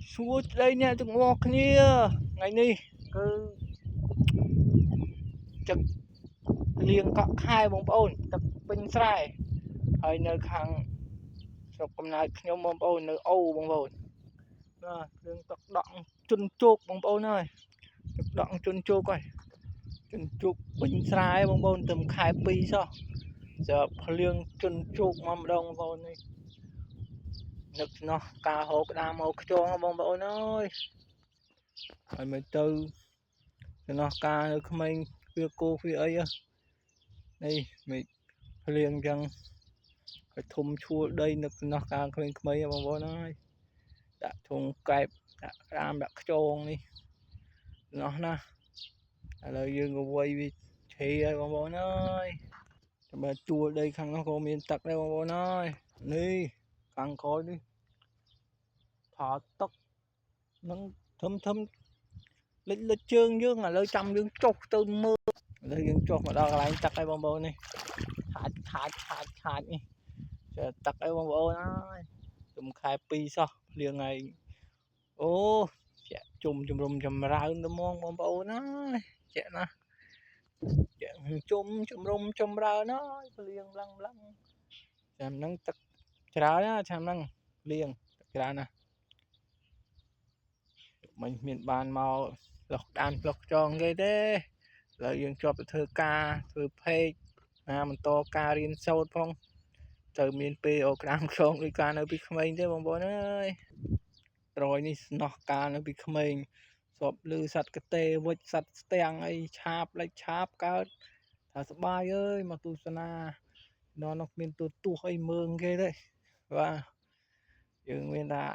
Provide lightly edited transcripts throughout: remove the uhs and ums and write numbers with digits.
សួស្តីអ្នកទាំងអស់គ្នាថ្ងៃនេះគឺទឹកលៀងកក់ខែបងប្អូនទឹកពេញស្រែហើយនៅខាងស្រុកកំណើតខ្ញុំបងប្អូននៅអូបងប្អូនបាទភ្លៀងទឹកដក់ជន់ជោកបងប្អូនហើយទឹកដក់ជន់ជោកហើយជន់ជោកពេញស្រែបងប្អូនទៅខែ2សោះจะភ្លៀងជន់ជោកមកម្ដងបងប្អូននេះនឹកស្នោះការហូរក្តាមមកខ្យងបងប្អូនអើយហើយមកទៅស្នោះការនៅក្មេងវាគោវាអីនេះមិនភ្លៀងចឹងឲ្យធំឈួលដីនឹកស្នោះការក្មេងៗបងប្អូនអើយដាក់ធុងកែបដាក់ក្តាមដាក់ខ្យងនេះស្នោះណាឥឡូវយើងក៏វាយវាឆេហើយបងប្អូនអើយតែជួលដីខាងនោះក៏មានទឹកដែរបងប្អូនអើយនេះខាងក្រោយនេះ ថតទឹកនឹងធំធំលិចលិចជើងយើងឥឡូវចាំយើងចុះទៅមើលឥឡូវយើងចុះមកដល់កន្លែងទឹកហើយបងប្អូននេះឆាចឆាចឆាចឆាចនេះចេះទឹកអីបងប្អូនអើយទុំខែ2សោះភ្លៀងថ្ងៃអូជាក់ជុំជំរុំចម្រើនទៅហ្មងបងប្អូនអើយជាក់ណាស់ជាក់ជុំជំរុំចម្រើនអើយភ្លៀងឡើងឡើងចាំហ្នឹងទឹកច្រើនណាចាំហ្នឹងភ្លៀងទឹកច្រើនណាស់ មិញមានបានមកផ្លោះដានផ្លោះខ្យងគេទេឥឡូវយើងជាប់ទៅធ្វើការធ្វើ page ណាបន្តការរៀនសូត្រផងទៅមានពេលអូក្រាមខ្យងដូចការនៅពីក្មេងទេបងប្អូនអើយត្រយនេះស្នោះការនៅពីក្មេងស្របលឺសัตว์កតេវិចសัตว์ស្ទាំងអីឆាបលេចឆាបកើតថាសបាយអើយមកទស្សនាដល់នោះគ្មានទូទស្សន៍អីមើងគេទេបាទយើងមានថា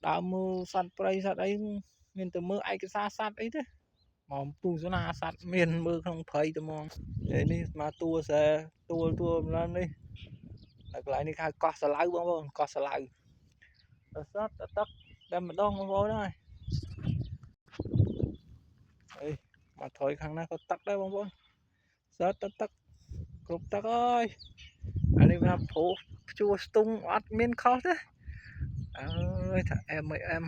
ដើមមើលសត្វព្រៃសត្វអីមានតែមើលឯកសារសត្វអីទេមកទស្សនាសត្វមានមើលក្នុងព្រៃទៅហ្មងនេះមកទួសែទួលទួលម្ល៉េះនេះនៅកន្លែងនេះគេហៅកោះសាឡៅបងប្អូនកោះសាឡៅសត្វទឹកតែម្ដងបងប្អូនហើយអីមកថយខាងណាក៏ទឹកដែរបងប្អូនសត្វទឹកគ្រប់ទឹកអើយអានេះថាព្រោះព្យួរស្ទង់អត់មានខុសទេអើយថាអែមអីអែម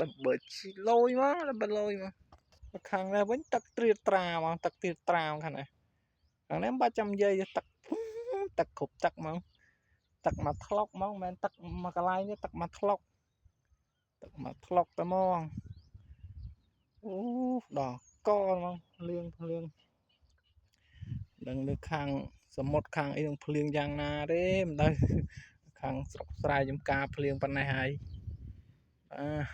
ដើម្បីជីលយមកដើម្បីលយមកខាងនេះវិញទឹកត្រៀតត្រាមកទឹកត្រៀតត្រាខាងនេះខាងនេះមិនបាច់ចាំនិយាយទឹកទឹកគ្រប់ទឹកមកទឹកមកថ្លុកមកមិនមែនទឹកមកកន្លែងទេទឹកមកថ្លុកទឹកមកថ្លុកតែហ្មងអូដល់កហ្មងភ្លៀងភ្លៀងដឹងនៅខាងសមុទ្រខាងអីនឹងភ្លៀងយ៉ាងណាទេមិនដឹងខាងស្រុកស្រែចំការភ្លៀងប៉ុណ្ណេះហើយបាទ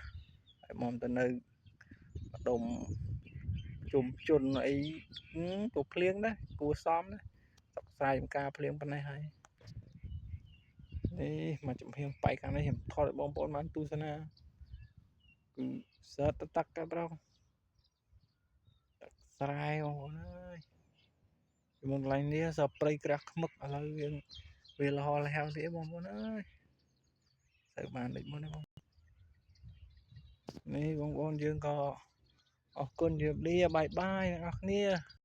ហើយមកទៅនៅម្ដុំជុំជនអីក៏ភ្លៀងដែរគួរសមដែរស្រុកស្រែចំការភ្លៀងប៉ុណ្ណេះហើយនេះមកចំហៀងបែកខាងនេះខ្ញុំថតឲ្យបងប្អូនបានទស្សនាគឺសើតទឹកតែប្រងទឹកស្រែបងប្អូនអើយពីមុនកន្លែងនេះសព្រៃក្រាស់ខ្មឹកឥឡូវយើងវាលហលហៅទៀតបងប្អូនអើយទៅបានដូចមុនទេបងនេះបងប្អូនយើងក៏អរគុណជម្រាបលា bye bye អ្នកនរគ្នា។